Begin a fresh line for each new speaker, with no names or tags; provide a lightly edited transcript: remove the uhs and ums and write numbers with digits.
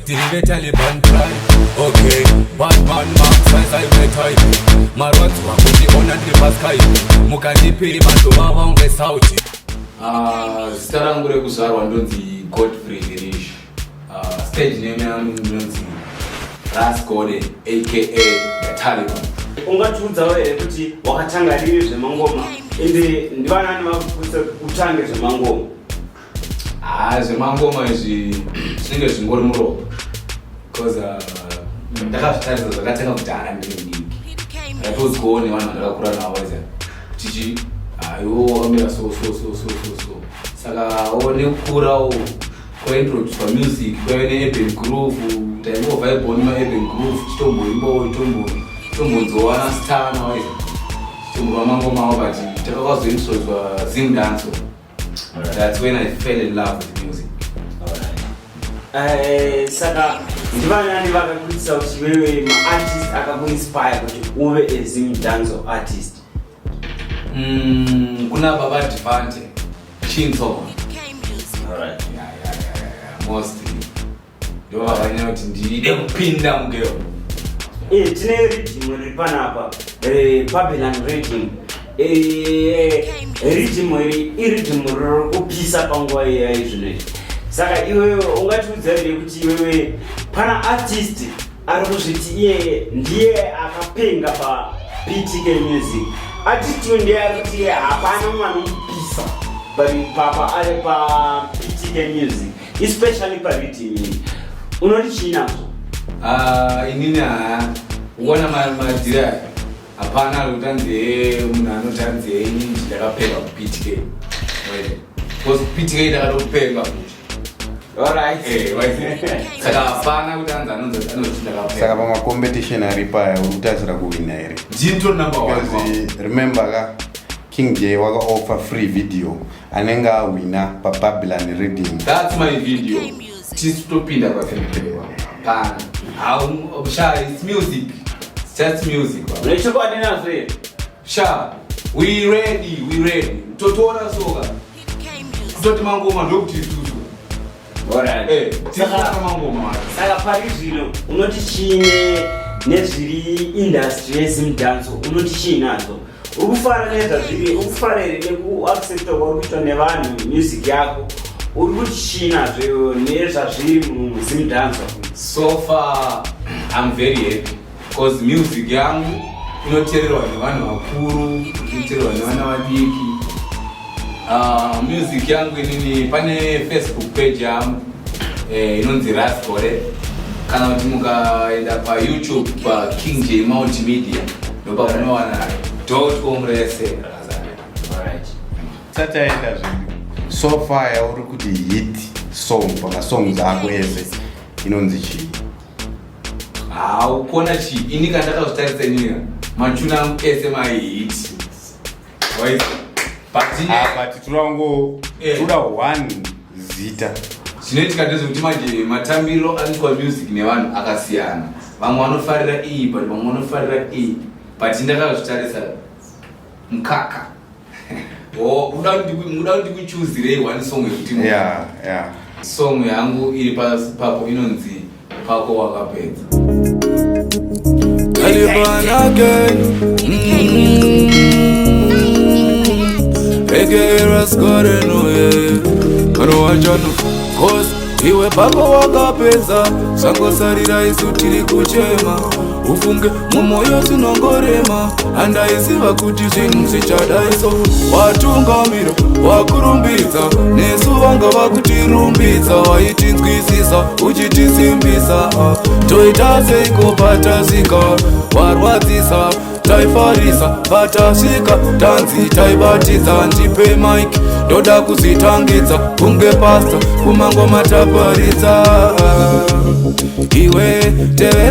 Tiri veTaliban tribe. Okay, Batman makusaiza iwe type. Marwadziwa kundiona ndiri paSkype. Mukandipiri matova vangu sauti.
Ah, zita rangu rekuzvarwa ndonzi Godfrey Virish. Ah, stage name yangu ndinonzi Ras Gode aka The Taliban.
Ungatiudzawo here kuti wakatanga rini zvemangoma, ende ndivanani vakukuisa utange zvemangoma?
Ah, zvemangoma izvi zvinenge zvingori muropa because ndakazvitarisa, zvakatanga kudhara ndiri mudiki. Ndatodzwawo nevanhu vandakakura navo vaiziva tichi iwo wakamira so so so so so so. Saka wo nekukurawo kwaintroducwa music, kwaive neurban groove, taingovhaibho nemaurban groove, chitomboimbawo, tombonzowana star nawaiza, chitomborwa mangoma avo, but takakazointroducwa Zim dancehall. That's when I fell in love with music.
Saka ndivanani vakakuitisa kuti wewe maartist akakuinspire kuti uve a Zim dancehall artist?
Kuna Baba Devante Chinso. Yeah, mostly ndo vakanyanya kuti ndide kupinda mugeo.
Tine riddim riri panapa, Babylon riddim. Riddim iri iriddim riri kupisa panguva iya izvino izvi. Saka iwewe ungatiudza here kuti iwewe pana artist ari kuzviti iye ndiye akapenga paPTK Music, artist uyu ndiye ari kuti iye hapana mumwe anomupisa papa ari paPTK Music, especially pariddim iyi, unoti chii nazvo?
Ah, inini haa, ukuona madhiri aya, hapana ari kuti anzi munhu anoti anzi inini ndakapenga kuPTK, because kuPTK ndakatopenga futi. Saka hapana kuti anzi anonzi anoti ndakapenga.
Saka pamacompetition ari paya uri kutarisira kuwina here?
Ndini tori number one.
Because remember ka, King J wakaoffer free video anenge awina paBabylon riddim.
That's my video. Tisu topinda pafilm pana. Sha, it's music, it's just music, baba.
Une chokwadi nazvo here?
Sha, we ready, we ready. Totora soka kutoti mangoma ndokuti isusu tisaka mangoma.
Saka pari zvino unoti chiine nezviri industry yeZimdancehall, unoti chii nazo? Uri kufara nezvazviri? Uri kufara here nekuaccepta kwauri kuitwa nevanhu music yako? Uri kuti chii nazvo iwewe nezvazviri muZimdancehall?
So far I'm very happy because music yangu inoteererwa nevanhu vakuru, inoteererwa nevana vadiki. Music yangu inini, pane Facebook page yangu inonzi Rascore, kana kuti mukaenda paYouTube paKing J Multimedia, ndopamunowana .com rese rakazara.
Tisati aenda zvedu, so far yauri kuti hit song pamasongs ako ese inonzi chii?
Haukona chii, ini kana ndakazvitarisa inini, machuna angu ese mahit, waisa, but
Ah, but todango toda one zita.
Zvinoitika ndezvekuti manje matambiro anoitwa music nevanhu akasiyana. Vamwe vanofarira iyi, but vamwe vanofarira iyi, but ndakazvitarisa mukaka. Oh, uda kuti ndikuchuzirei one song yekuti
Yeah.
Song yangu iri papo inonzi Pako Wakapedza.
Taliban again. AKA Rascore, no, yeah. Anowacha no. 'Cause iwe pako wakapedza, zvangosarira isu tiri kuchema. Ufunge mumwoyo tinongorema, handaiziva kuti zvinhu zvichadaiso. Watungamira, wakurumbidza, nesu vanga vakutirumbidza, waitinzwisisa uchitisimbisa. Toita seiko patasvika? Warwadzisa, taifarisa patasvika, tanzi taibatidza. Ndipe mic, ndoda kuzvitangidza kunge pasta kumangoma taparidza. Iwe tevera.